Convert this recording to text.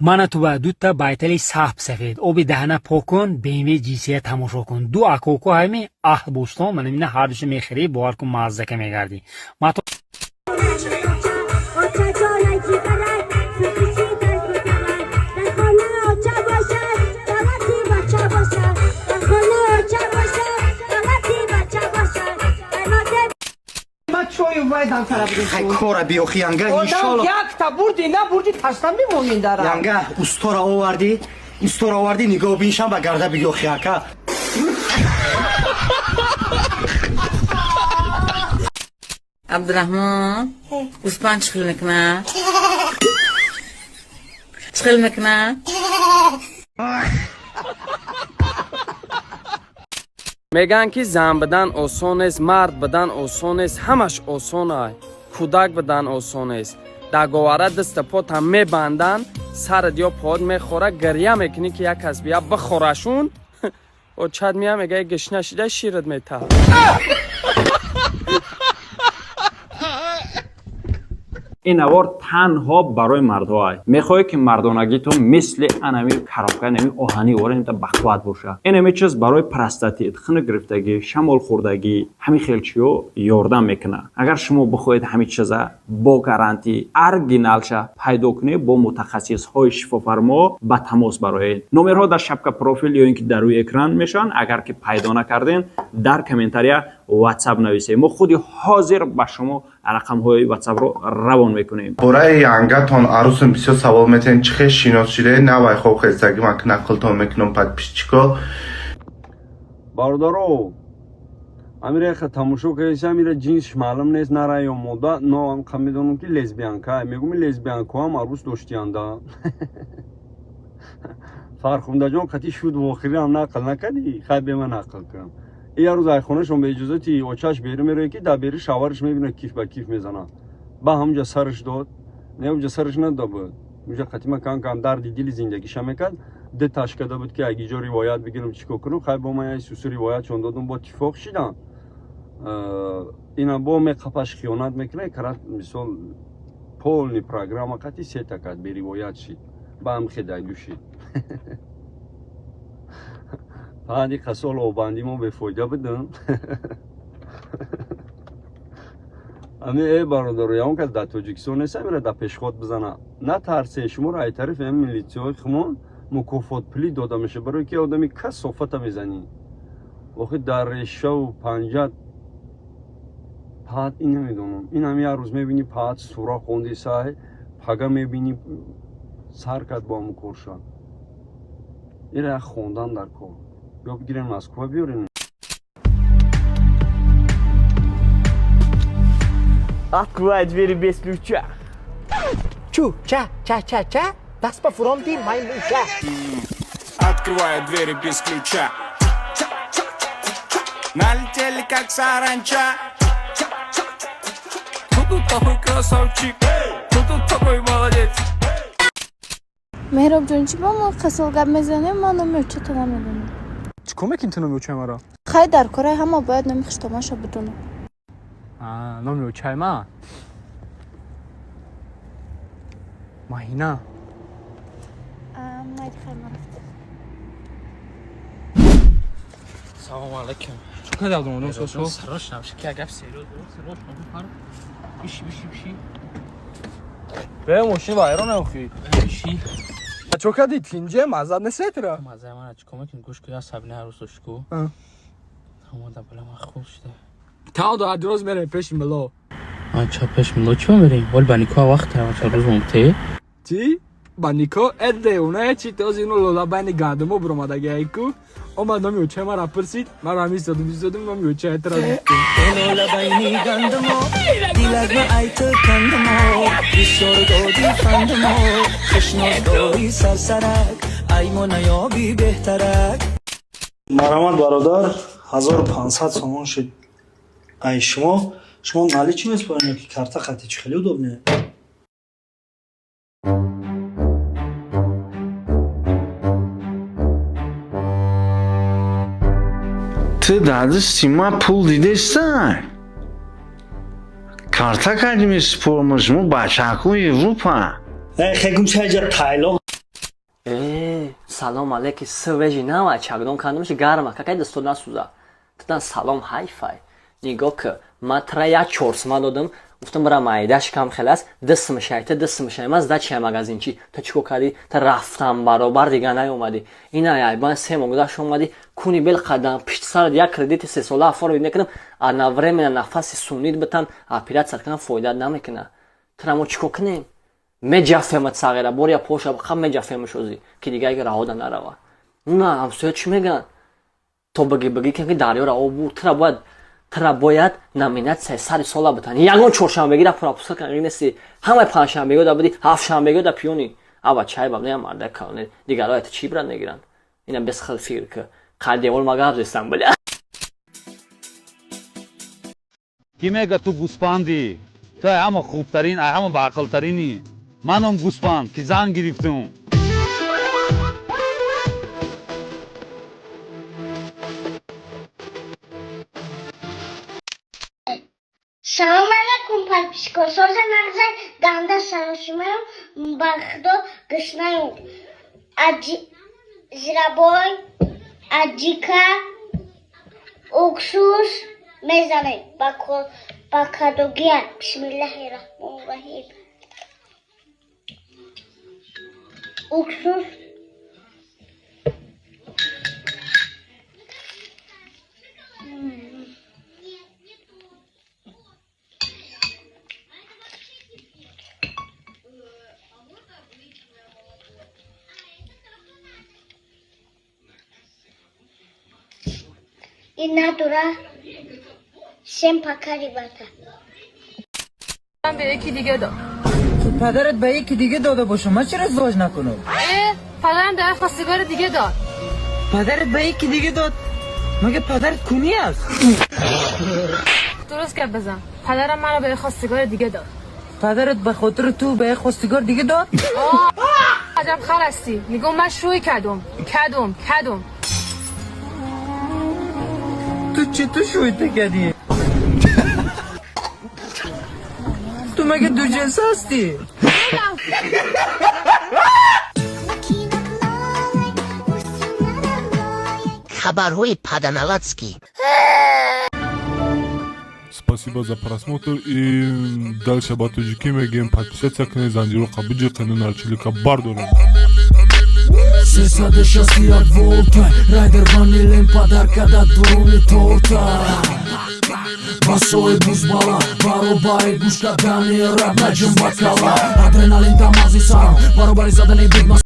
Мана ту ба дута байтали сахб сафед, оби даҳана пок кун, БМВ G3 тамошо кун. Ду акоко ҳами аҳл бӯстон, мана мина ҳардуша мехӯрӣ, бовар кун, маззака мегардӣ. Ма то Оча ҷонай ҷигарай, сӯзиши дар гузарай. Дар хона оча бошад, давлати бача бошад. Дар хона оча бошад, давлати бача бошад. Дар моде Ма чою вайдан сара будем. Хай, кора биёхи, янга. Одам иншолло. Якта бурди, набурди, ташта мемонин дара. Янга, устора овардӣ, устора овардӣ, нигоҳ биншам ба гарда бигёхи, ака. Абдурахмон, гӯспанд чӣ хел мекунад? Чӣ хел мекунад? Мегӯянд, ки зан будан осон нест, мард будан осон нест, ҳамаш осонай, кӯдак будан осон нест. Дар говара даста потам мебанданд, сарат ё поот мехора, гиря мекунӣ, ки як кас бия бихорашун. Очат мия, мега: «Гишна шида, шират мета». Ин навор танҳо барои мардҳоай. Мехоҳед, ки мардонагитон мисли анами коробка, нами оҳани ора бақувват боша? Инами чиз барои простатит, хунук гирифтагӣ, шамолхӯрдагӣ, ҳамин хел чиё ёрдам мекунад. Агар шумо бихоҳед ҳамин чиза бо гарантӣ оригиналша пайдо кунед, бо мутахассисҳои шифофармо ба тамос бароед. Номерҳо дар шапка профил ё ин ки дар рӯи экран мешаванд. Агар ки пайдо накарден, дар комментария WhatsApp нависед, мо худи ҳозир ба шумо рақамҳои WhatsAppро равон мекунем. Бораи янгатон, арӯсум, бисёр савол метиҳен, чӣ хел шинос шиде. Навай хоб хестагӣ, ман нақлтон мекунам, подписчико. Бародаро, амира тамошо кардеси, амира ҷинсш маълум нест, нара ё мода, но ам медонам, ки лесбиянка. Мегӯми, лесбиянкоам арӯс доштиянда. Фархундаҷон қати шуд, вохириам нақл накардӣ. Хай, бема нақл кунам. Я рӯз айхонашон ба иҷозати очаш беру мерояд, ки дар бери шавараш мебинад, киф ба киф мезанад. Ба ҳамуҷа сараш дод, не, уҷа сараш надода буд, уҷа қатима кам кам дарди дили зиндагиша мекард. Ду ташкада буд, ки агиҷо ривоят бигирам, чӣ кор кунам. Хай, бо ман яй сусу ривоятшон додум, бо тифоқ шидам. Ина бо меқапаш хиёнат мекунад, карат мисол полный программа қати сета кард, беривоят шид, ба ҳам хедагю шид. Баъди қасол обандӣ мо бефоида будем. Ами э бародаро, ягон кас дар Тоҷикистон нест, амира дар пешход бизана. Натарсе, шуморо ай тарафи ами милитсияҳои хумон мукофотпулӣ дода мешавад, барои ки одами касофата мезанӣ. Охи дар решаву панҷат паат ин намедонам. Ин ҳам як рӯз мебинӣ, паат сура хонди, сай пага мебинӣ, сар кард бо ҳамун корша. Ира як хондан дар кор ё бигирем, Москва биёрем. Открывай двери без ключа. Чу, ча, ча, ча, ча. Даст ба фуромди маймунча. Открываю двери без ключа. Налетели, как саранча. Кто тут такой красавчик? Кто тут такой молодец? Меҳробҷон, чӣ бо мо қасол гап мезанем? Ман номи очата намедонам. Чӣ кор мекунӣ ту номи очаи маро? Хай, дар кораи ҳама бояд номи хуштомаша бидонам. Номи очаи ма Маҳина. Майди, хай, ма рафтем. Салому алайкум. Чӣ кардӣ, Абдумонон? Сосо. Сарош набоши, ки агап серёз, сарош набоши. Биши, биши, биши. Бе, мошин вайрон охи. Биши. Чо кардӣ, тинҷе маззат несетра? Маззаи мана чӣ кор мекунӣ? Гӯш ку, я сабина арӯс дошт ку. Омада бала, ман хуб шуда. Тао до адроз мерем пеши мило. Ча, пеш мило чӣ мерем? Вали ба никоҳ вақт тарам, ча рӯз мумте. Чӣ? Ба никоҳ эдеуна чи този ино лола байни гандумо буромадаги айку. Омад, номи очаи мара пурсид, мара ҳам истодум, истодум, номи очаи тара гуфтум. Лола байни гандумо, дилак айты кандумо, бисёр доди фандумо, хушноз дори сарсарак, ай мо наёби беҳтарак. Марамат, бародар, 1500 сомон шуд. Ай шумо, шумо наличный меспорем ё ки карта хати, чӣ хеле удобнее? Ту дар дасти ман пул дидеста, карта кардӣ, месупормаш, мо бачакҳои Европа. Э, хегум, чайҷа тайлоқ. Э, салом алейки, свежий нава чагдон кандамши, гарма какай, дасто насӯза. Тутан салом ҳайфай. Нигоҳ ки, ман тра як чорсима додам, гуфтам бира майдаш кам хелас, дистмшай, та дистмшай, ман сдача магазинчи. Та чӣ кор кардӣ? Та рафтам баробар, дига наёмадӣ. Ина айбан 3 моҳ гузашт, омадӣ, куни бел қадам пишти сарат як кредити сесола оформить мекунам, одновременно нафаси суннит битан, операция кунам, фоида намекуна. Тра мо чӣ кор кунем? Меҷафемат сағира, боря поша қа меҷафемаш озӣ, ки дига як раҳода нарава. На ҳамсоя чӣ мегӯянд? То бигӣ бигӣ ки дарёра об бур, тра бояд номинатсияи сари сола битан. Ягон чоршанбегира пропуска кан нести, ҳамаи панҷшанбегиҳо да буди, ҳафтшанбегиҳо да пиёни. Ава чай ба не марда калоне, дигаро это чӣ брат мегиранд? Ина бес хел фикр ки қай девол ма гап зестам, бля. Кӣ мега ту гӯспандӣ? Ту ай ҳама хубтарин, ай ҳама баақлтаринӣ. Манам гӯспанд, ки зан гирифтум. Салом алейкум, подписчико. Соза нағза ганда саросимаем, ба худо гушнаем. Аджи зирабой, аджика, уксус мезанем ба кадугия. Бисмиллаҳи раҳмони раҳим. Уксус. Ин надора. Всем пока, ребята. به یکی دیگه داد. پدرت به یکی دیگه داده باشه، من چرا ازدواج نکنم؟ اه، پدرم در خواستگار دیگه داد. پدرت به یکی دیگه داد؟ مگه پدرت کونی است؟ درست گپ بزن. پدرم منو به خواستگار دیگه داد. پدرت به خاطر تو به خواستگار دیگه داد؟ آه، عجب خر هستی. میگم من شوی کدوم کدوم کدوم. تو چطور شویته کردی؟ تو مگه دو جنس هستی؟ Хабарҳои паданалатский. Спасибо за просмотр и дальше ба тоҷикӣ мегӯем: подписаться кунед, занҷироқа биҷиқену нарчилика бардорем. 361 волта райдер ванилен падарка дар дуруни торта. Басои бузбала баробари гӯш кардани раб наҷум ба кала, адреналин дар мағзи сарам баробари задани бигма.